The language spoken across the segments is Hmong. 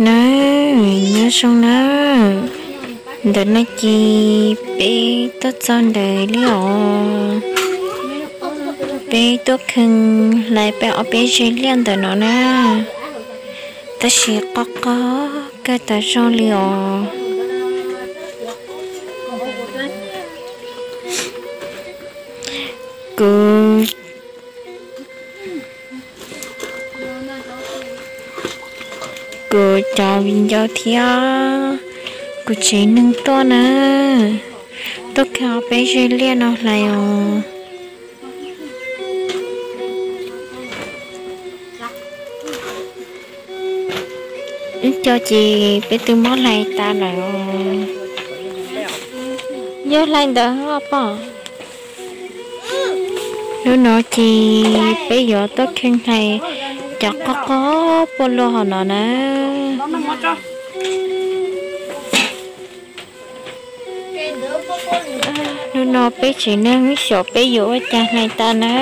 Nawb, nyob zoo nawb. Ntawm no ces peb tuaj txog ntawd li os. Peb tuaj kheej hlais peb ob peb zeg liaj ntawm no na, tab sis qoj qoj kawg tas zog li os. Kuv kuv cov viv ncaus thiab kuv tsev neeg tuaj na, tuaj kheej ob peb zeg liaj no hlais os. Ib co ces peb twb muab hlais tas lawm os. Yog hlais ntawd os pog. Hnub no ces peb yuav tuaj kheej hlais cov qoj qoj puag luag hauv no na. Hnub no peb tsev neeg xyov peb yuav ua cas hlais tas na.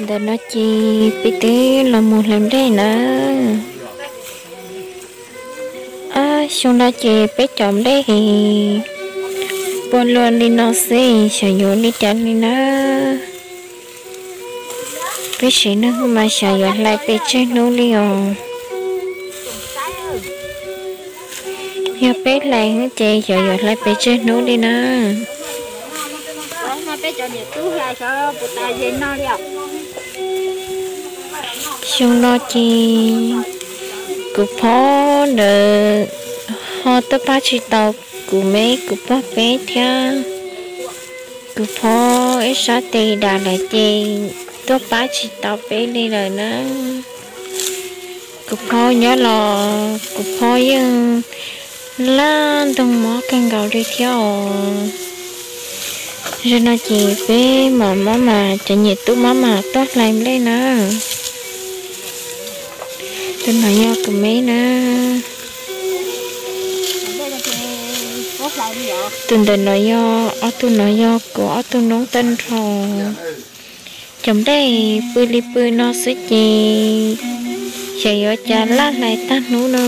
Ntawm no ces peb twb los mus hlais nplej na. Xyoo no ces peb cov nplej puag luag li no xwb, xyov yuav li cas li na. Peb tsev neeg mas xyov yuav hlais pes tsawg hnub li os. Yog peb hlais ces xyov yuav hlais pes tsawg hnub li na. Xyoo no ces kuv phob ntawd ho tuaj pab tsis tau kuv me kuv pog peb thiab. Kuv phob ib sab tes dam lawm ces tuaj pab tsis tau peb li lawm na. Kuv phob nyob los kuv phob yeej laj ntoog mob kawg nkaus li thiab os. Zaum no ces peb mam mob mas cov niam tub mob mas tuaj hlais nplej na. Tus no yog kuv me na. Tus ntawm no yog, ob tug no yog kuv ob tug noob tag nrho. Cov nplej pw li pw no xwb ces xyov yuav cas laj hlais tag hnub no.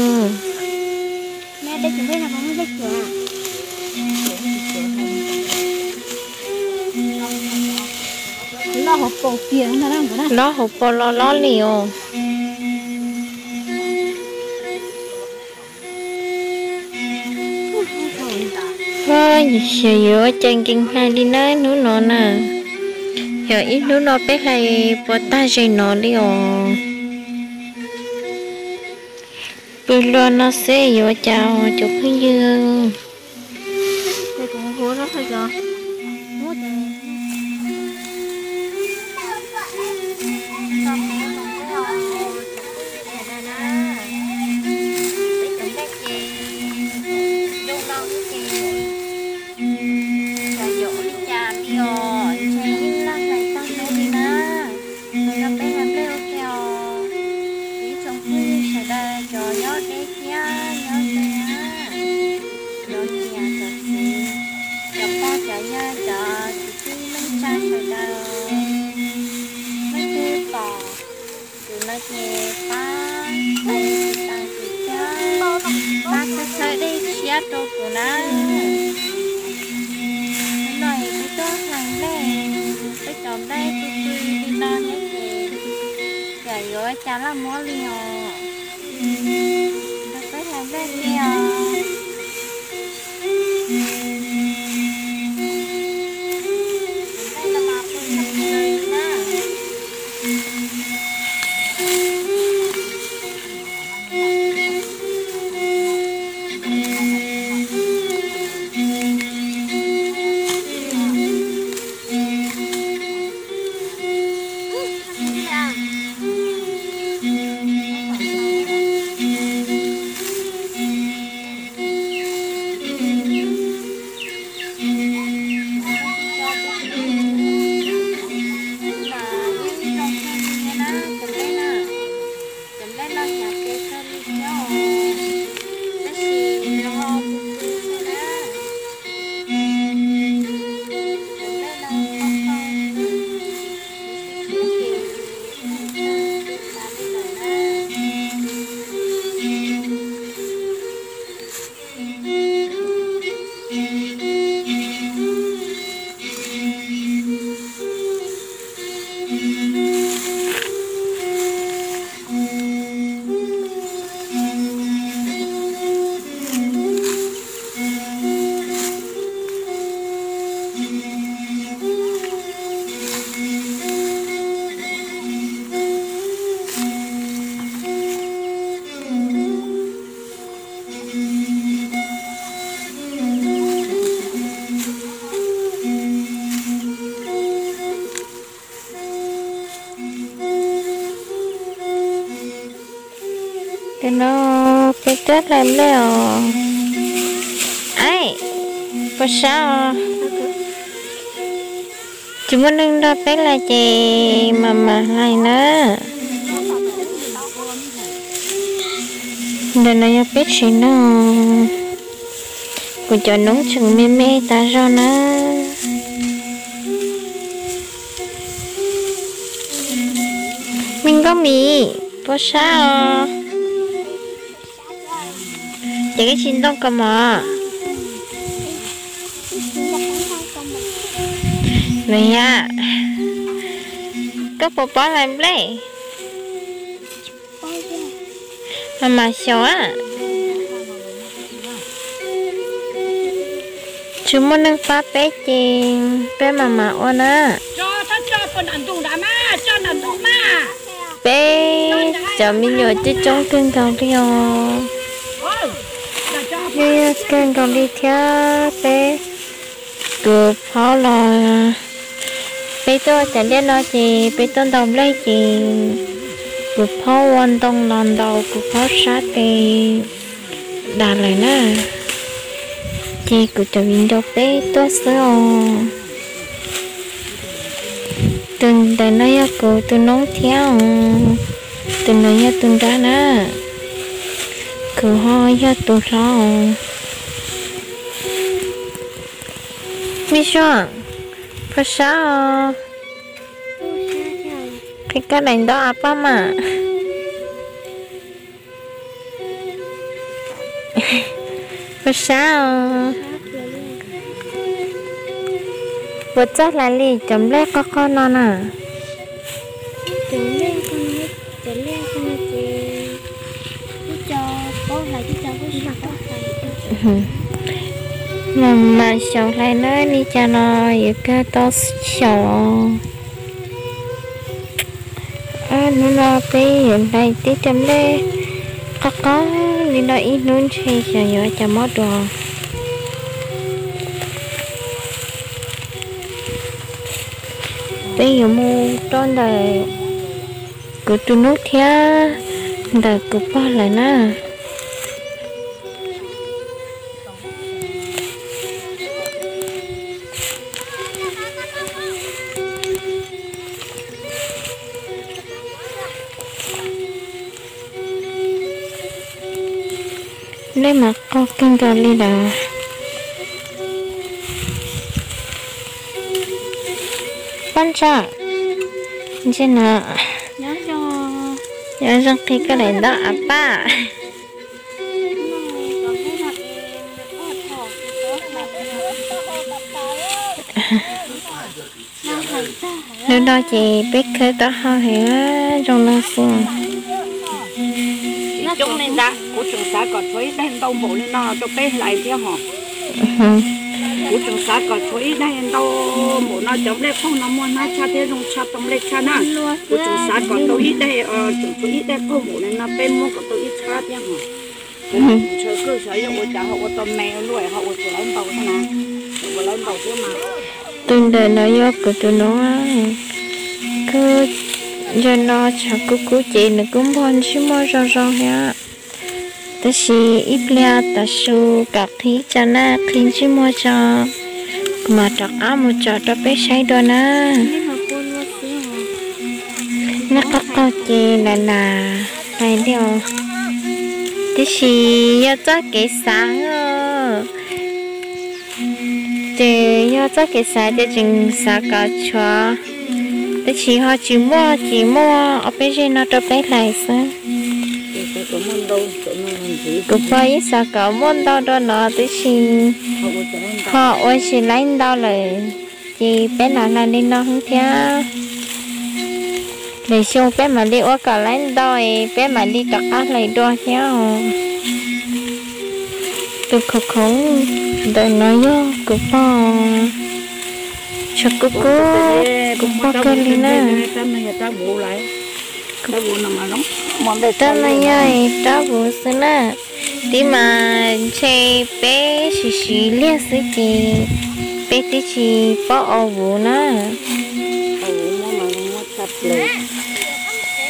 Loj hauv paus los loj li os. Xyov yuav cas nkees hlais li na hnub no na. Yog ib hnub no peb hlais puas tag ze no li os. Pw luag no xwb yuav cas cov phooj ywg. Xyov yuav ua li cas li os, ntshe yeej laj hlais tag hnub li na. Mus nrog peb hlais nplej ua ke os. Ib tsoom phooj ywg sawv daws cov nyob deb thiab nyob ze, cov niam cov txiv, cov pog cov yawg, cov kwv tij neej tsa sawv daws, leej twg pom tus no ces pab hlais tus tas tus thiab, pab txhawb txhawb dej siab rau kuv na. Hnub no es peb tuaj hlais nplej, peb cov nplej pw pw li no thiab ces xyov yuav cas laj mob li os. Nrog peb hlais nplej li os. Nim no peb tuaj hlais nplej os. Aib, puas sab os? Tsis muaj neeg nrog peb hlais ces mam mam hlais na. Ntawm no yog peb tsev neeg, kuv cov noob tseem me me tas zog na. Me Nkauj Mim, puas sab os? Ces koj tsis ntoo kaus mom los yom? Koj puas paub hlais nplej? Mam mam xyaum a. Tsis muaj neeg pab peb ces peb mam mam ua na. Peb cov me nyuam coob coob kawg nkaus li os. Yog yog kawg nkaus li thiab peb tus phaub los, peb tuaj cov liaj no ces peb tuaj ntaus nplej ces kuv phaub ua ntoo los ntaus kuv phaub sab tes dam lawm na, ces kuv cov viv ncaus peb tuaj xwb os. Tus ntawm no yog kuv tus noob thiab os, tus no yog tus nrab na, kuv ho yog tus hlob os. Me Suab, puas sab os? Qhia koj daim ntaub av paj mas. Puas sab os? Puas txawj hlais li cov nplej qoj qoj no na? Mam mam xyaum hlais na, li cas los yuav kawg tau xyaum os. Hnub no peb yuav hlais tib co nplej qoj qoj li no ib hnub ntshe xyov yuav cas mob dua. Peb yuav mus rau ntawm kuv tus noob thiab ntawm kuv pog lawm na. Nplej mas qoj kawg nkaus li lawm. Poj ntsa, ntsia na, nyob zoo qhia koj daim ntaub av paj. Hnub no ces peb khawb taub hau heev zoo no xwb. Coob li ntag, kuv tseem xav kom tshuav ib daig ntau npaum li no rau peb hlais thiab hos. Kuv tseem xav kom tshuav ib daig ntau npaum no, cov nplej qaug no muaj hnab tshaj thiab zoo tshaj tau nplej tshaj na. Kuv tseem xav kom tau ib daig, tseem tshuav ib daig qaug npaum li no peb muab kom tau ib tshab thiab hos. Ntshaw kawg xyov yog ua cas ho ua tau me luaj ho ua tsis lawv ntau thiab na. Ua lawv ntau thiab mas. Tus ntawm no yog kuv tus noob, kuj yog no tshav kub kub ces nws kuj npog ntsej muag zoo zoo thiab. Tab sis ib pliag tav su kom qhib tso na, qhib ntsej muag tso, kuv mam rov qab mus tsom rau peb saib dua na. Nplej qoj qaug ces lam lam hlais li os. Tiam sis yog txoj kev xav, ces yog txoj kev xav ces tseem xav kom tshuav, tab sis ho tsis muaj, tsis muaj ob peb zeg no rau peb hlais xwb. Kuv pog yeej xav kom muaj ntau dua no tab sis ho ua tsis laib ntau lawm, ces peb lam hlais li no thiab. Lwm xyoo peb mam li ua kom laib ntau es peb mam li rov qab hlais dua thiab os. Tus khoom khoom ntawm no yog kuv pog, tshav kub kub, kuv pog kawg li na. Rab no yog rab vuv xwb na, tib mas ntshe peb siv siv liag xwb ces peb twb tsis paub ua vuv na.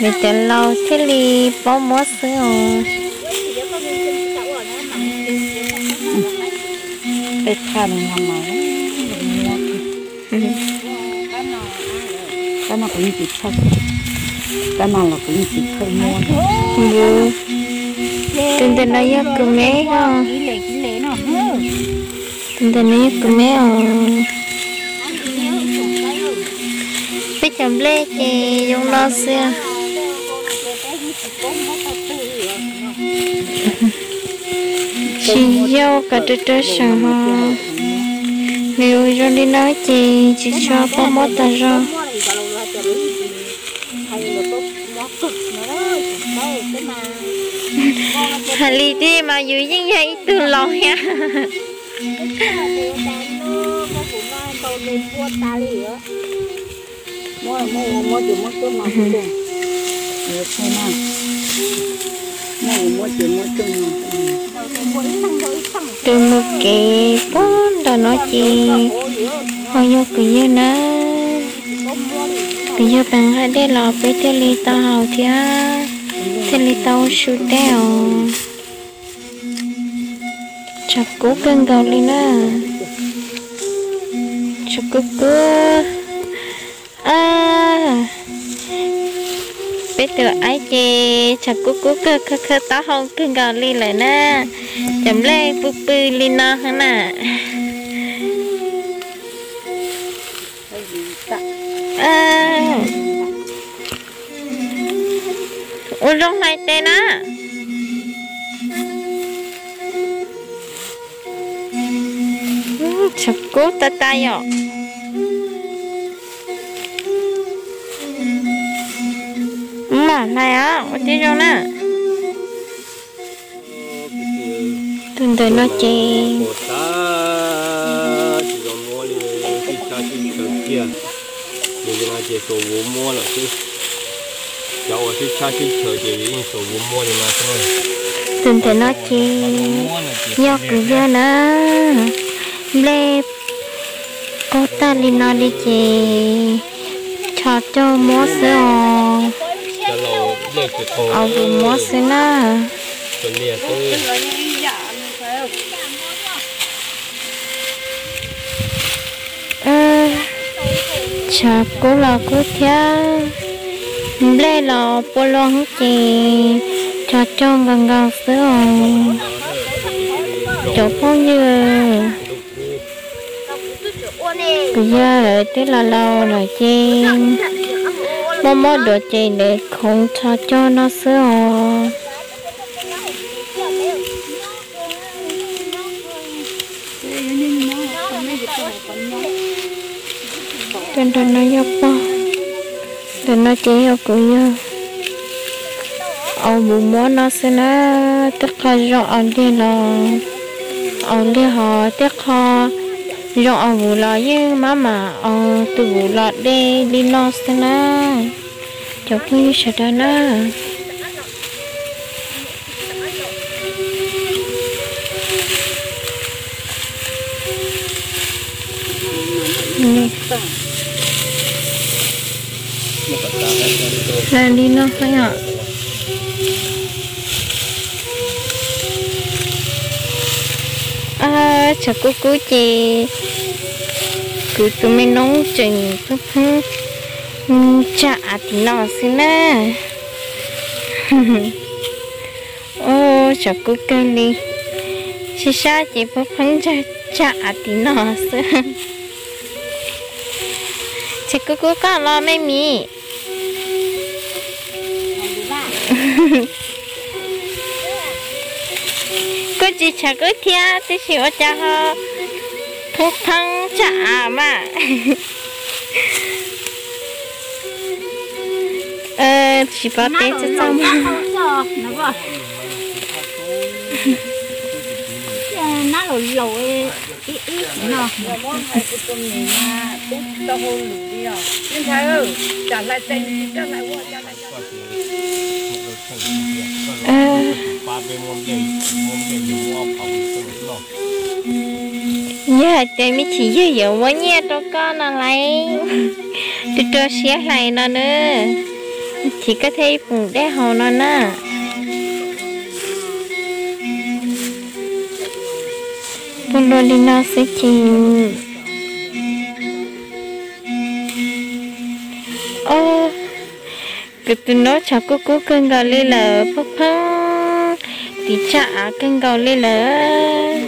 Nws cov laus thiaj li paub muab xwb os. Tej thaj no mas muab, kab no kuv yeej tsis txhawj, kab no los kuv yeej tsis txhawj muab. Tus ntawm no yog kwv me os. Tus ntawm no yog kwv me os. Peb cov nplej ces zoo no xwb. Tsis yog kom rau rau saum ho, nws zoo li no ces tsis tshua paub muab tas zog. Hais li thiab mas yus yeej yog ib tug laus thiab. Tus mus kev puag nram no ces ho yog kwv yawg na. Kwv yawg pes nqa dej los peb thiaj li tau haus thiab thiaj li tau su teb os. Tshav kub kawg nkaus li na. Tshav kub kub. Peb tus aib ces tshav kub kub kawg, khawb khawb taub hau kawg nkaus li lawm na. Cov nplej pw pw li no na. Ua zoo hlais tes na. Tshav kub tas tas yom. Mam hlais os, ua tib zoo na. Tus ntawm no ces tus ntawm no ces yog kwv yawg na. Nplej qaug tag li no li ces tso cog muab xwb os. Os, vus muab xwb na. Tshav kub los kub thiab, nplej los pua lua hwv ces tso cog nkaus nkaus xwb os. Cov phooj ywg, kuv yog lawv twb los laus lawm ces muaj mob duav ces lawv khoov tso cog no xwb os. Tus nram no yog pog, ntawm no ces yog kuv yawg. Os, vus muab no xwb na, tej qho zoo os liag los os liag hos tej qho zoo os vus los yeej maj mam os tus vus los dej li no xwb na. Cov phooj ywg sawv daws na. Hlais li no yom. Tshav kub kub ces kuv tus me noob tseem pheej pheej tsaj av tim no xwb na. Tshav kub kawg li, sib sab ces pheej pheej tsaj av tim no xwb. Tshav kub kub koj los me mis. Kuj tsis tshav kub thiab tiam sis ua cas ho pheej pheej tsaj av mas. Tsis paub teb txaj txaj muag. Yog hais tias me chim yog yuav muab nyiaj rau koj no laiv, rau rau siab hlais no na, me chim koj thiaj ib pum dej haus no na. Ua luaj li no xwb ces. Os, kuv tus noob tshav kub kub kawg nkaus li lawm, pheej pheej tiv tshaj av kawg nkaus li lawm.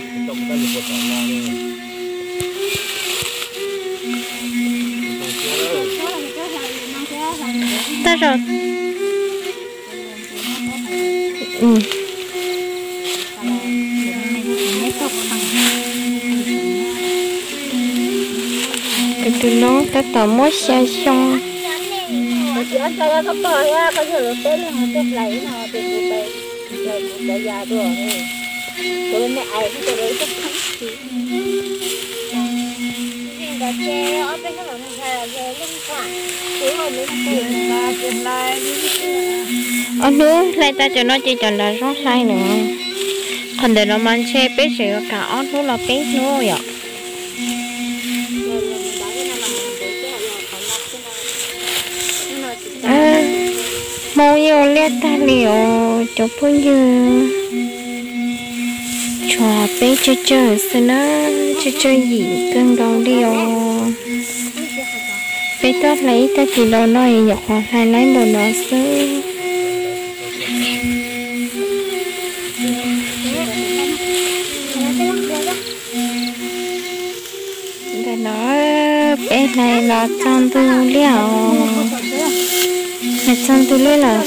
Tab zaum kuv tus noob tab tom muab xya xyoo. Ob hnub hlais tag cov no ces cov nrad zoo hlais lawm. Qhov ntawm no mas ntshe peb tseem yuav kam ob hnub los peb hnub yom. Hmoob yeej ua liaj tag li os cov phooj ywg. Tshuav peb tsawg tsawg xwb na, tsawg tsawg yim kawg nkaus li os. Peb tuaj hlais ib tag kis los no es nyuam qhuav hlais laib npaum no xwb. Ntawm no peb hlais los txog ntug liaj os. Hlais txog ntug liaj lawm,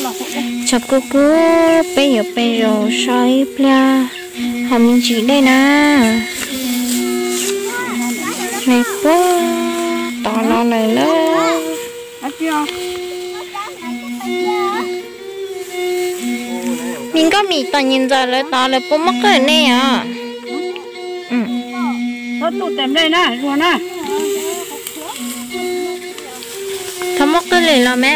tshav kub kub, peb yuav pem zaum so ib pliag haus me ntsis dej na. Hlais puag tod los lawm na. Me Nkauj Mim tom niam ntxawm lawv tod lawv puas muab qwj nej os? Thov muab qwj lem los me.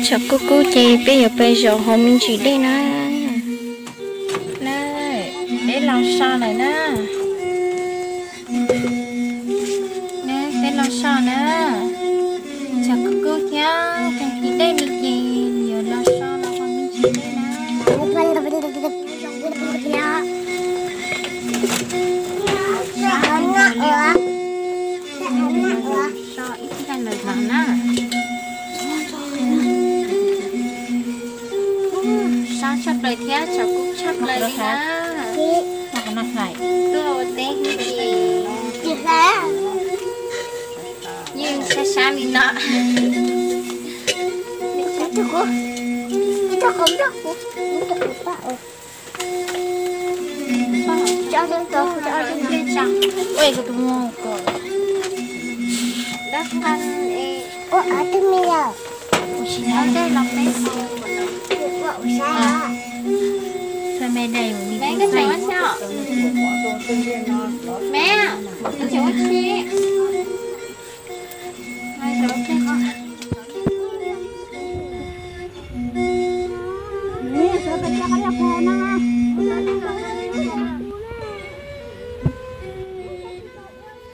Tshav kub kub ces peb yuav pem zaum haus me ntsis dej na. Na, peb los so lawm na. Na, peb los so na. Tshav kub kub thiab, tag kis dej li ces yuav los so los haus me ntsis dej na. So ib tag lawm no na. Sab tshaj plaws thiab tshav kub tshaj plaws li na. Tuaj ua teb hwj chim, yeej sab sab li no.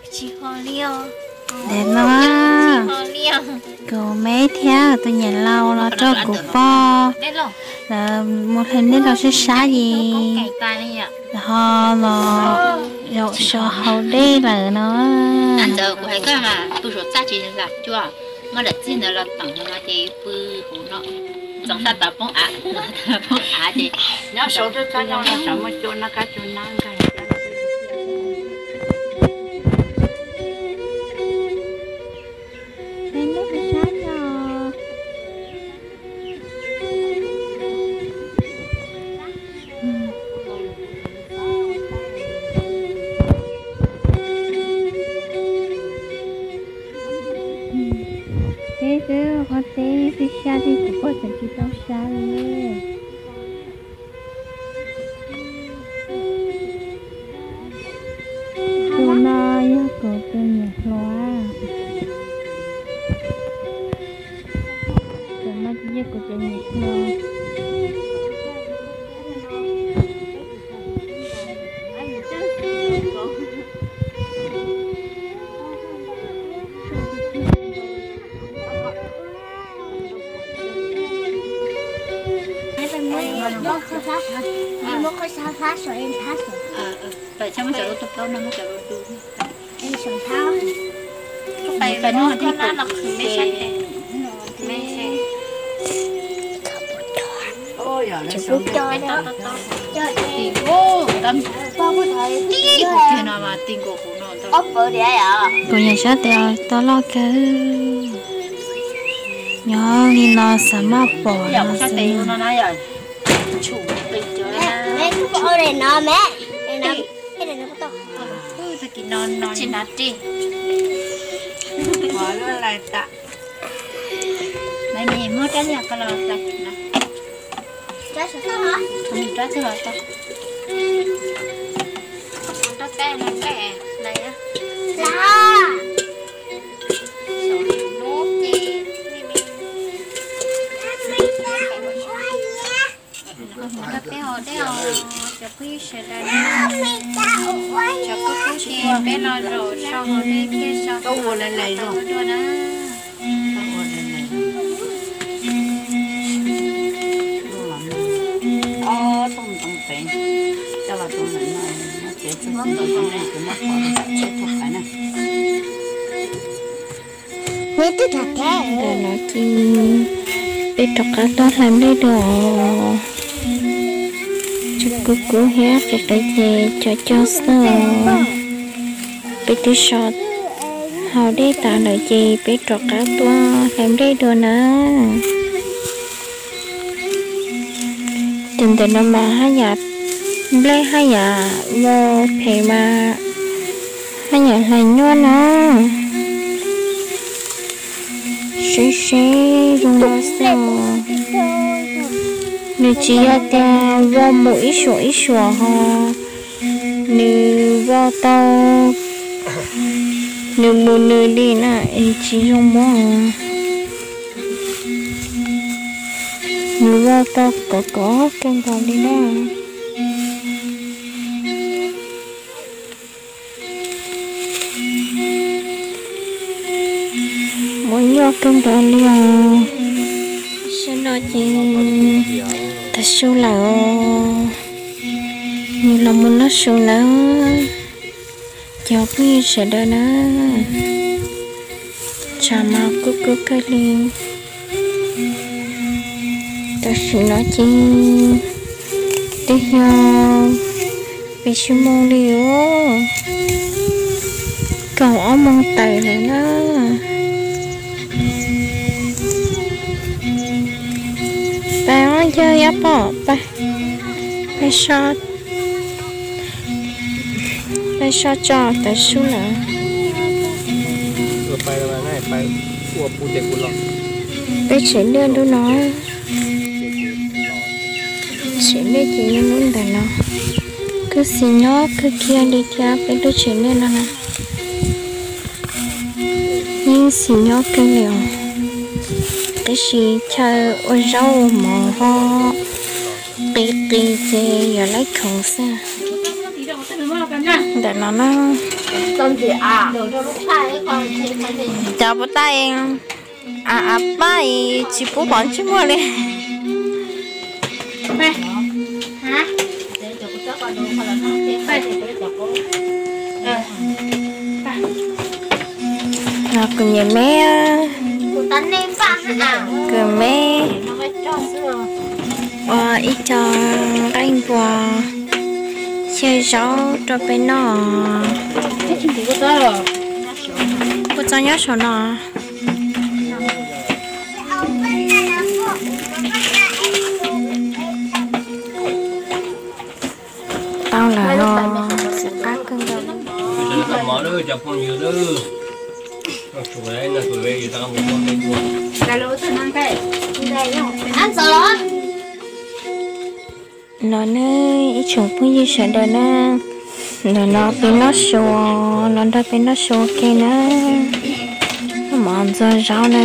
Tsis ho li os. Ntawm no kuv me thiab tus niam laus los rau kuv pog lawv mus hlais dej los sab sab es ho los zaum so haus dej lawm no. Ntawd kuv hais koj mas tus saum txaj tsis lam cua, muab daim txig ntawd los teem no ces pw hauv no. Txoov sab tod poob av, poob av ces nyob saud twb txhob nyob no, tsam muaj cua no kab cua nab nkag. Teb twb qhov teb xwb sab thiab kuv pog tseem tsis tau sab li. Tus no yog kuv tus niam hluas. Tus no ces yog kuv tus niam hluas. Kuv nyuam sab tes tau loj kawg. Nyob li no xav maj pom no xwb. Muab rab liag ko los hlais na. Rab twg los tau. Mus rau peb haus dej os, cov phooj ywg sawv daws na. Cov kuj kuj ces peb los zaum so haus dej kiag so tau ua lais lais dua na. Ntawm no ces peb rov qab tuaj hlais nplej dua os. Tseem kub kub thiab qis qis ces cov cog xwb os. Peb twb so haus dej tas lawm ces peb rov qab tuaj hlais nplej dua na. Ces ntawm no mas haj yam nplej haj yam ua phem mas haj yam hlais nyuaj na. Seb seb zoo no xwb os. Nws tsis yog tias vau mus ib suam ib suam ho nws vau tau nws mus nws li na es tsis zoo muab. Nws vau tau kov kov kawg nkaus li na. Muab nyuaj kawg nkaus li os. Sab no ces tav su lawm os. Nws los mus noj su lawm. Cov phooj ywg sawv daws na, tshav mas kub kub kawg li. Tam sim no ces twb yog peb sib moos li os, kaum ob moos tawm lawm na. Pab, yog yab pom pab, pab so, pab so tso tav su lawm. Peb tsev liaj lub no, tsev liaj ces yog lub ntawm no. Kuj xis nyob kawg kiag li thiab peb lub tsev liaj no na. Yeej xis nyob kawg li os. Tab sis chaw ua zaub ua mov ho qis qis ces yuav laib khoov xwb. Ntawm no na. Cov puas tau, a pab tsis pub pov ntsej muag li. No kuv niam me, kuv me ua ib co nqaij npua xyaw zaub rau peb noj. Kuv txog nyob saum no. Tau lawm os, xim qab kawg nkaus. No ne, ib tsoom phooj ywg sawv daws na, ntawm no peb noj su, los nrog peb noj su ua ke na. Noj mov ntxuag zaub na.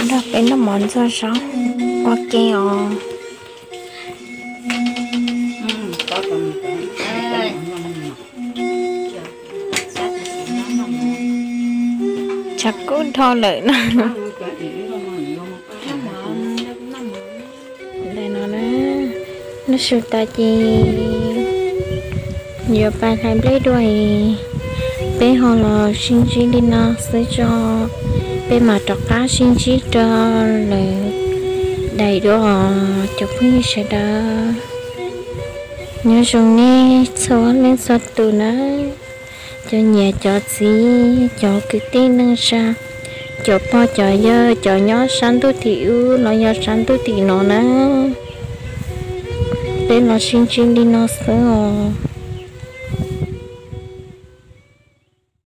Nrog peb noj mov ntxuag zaub ua ke os. Tshav kub dhau lawm no. Ntawm no na, lub sij hawm tas ces yuav pais hlais nplej dua es peb ho los sib ntsib li no xwb tso. Peb mam rov qab sib ntsib rau lawm daim duab os cov phooj ywg sawv daws. Nyob zoo nej txhua leej txhua tus na, cov niam cov txiv, cov kwv tij neej tsa, cov pog cov yawg, cov nyob sab ntuj tim ub los yog sab ntuj tim no na. Peb los sib ntsib li no xwb os.